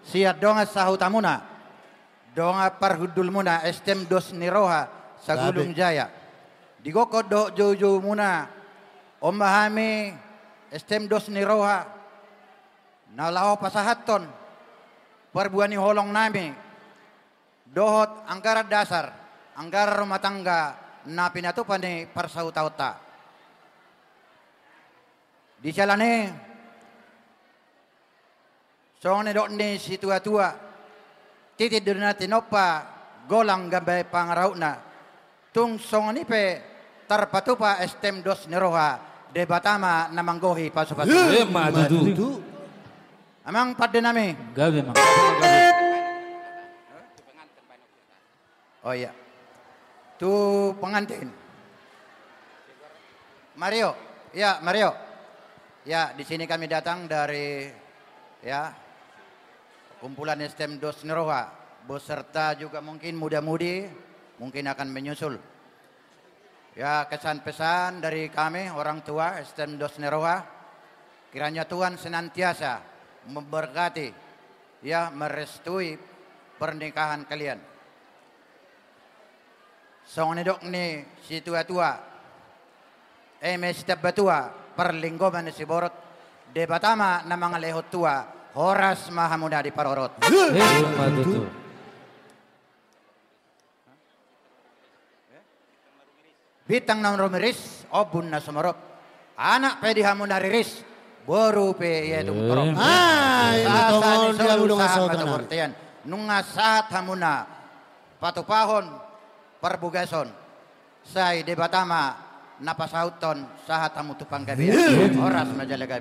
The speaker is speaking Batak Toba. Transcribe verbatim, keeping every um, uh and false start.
Sian dongan sahutamuna, dongan parhundulmuna, S T M Dos ni Roha, Sagulung Jaya. Digokhon dohot joujoumuna, on ma hami S T M Dos ni Roha, na laho pasahathon parbue ni holongnami, dohot anggaran dasar, anggaran rumah tangga na pinatupa ni parsahutaonta. Di siala ni i, songon nidok ni situatua, titi do na tinompa, golang gambae pangarahutna. Tung songon i pe tarpatupa S T M Dos ni Roha, Debata ma na manggohi pasupasu. Emma tutu. Amang pandenami. Gabe, Amang. Oh iya. Tu pengantin. Mario. Ya, Mario. Ya, di sini kami datang dari, ya, kumpulan S T M Dos ni Roha, beserta juga mungkin muda-mudi, mungkin akan menyusul. Ya, kesan pesan dari kami, orang tua S T M Dos ni Roha, kiranya Tuhan senantiasa memberkati, ya, merestui pernikahan kalian. Songon nidok ni situatua, eme sitamba tua, parlinggoman ni siborot, Debata ma na mangalehon tua, horas ma hamuna diparorot. Emma tutu. Bintang na rumiris, ombun na sumorop. Anak pe di hamuna riris, boru pe ia tung torop. Sahat ma tu solu, sahat ma tu bontean. Nunga sahat hamuna patupahon parbogason. Sai Debata ma na pasauthon, sahat hamu tu panggabean. Horas ma jala gabe.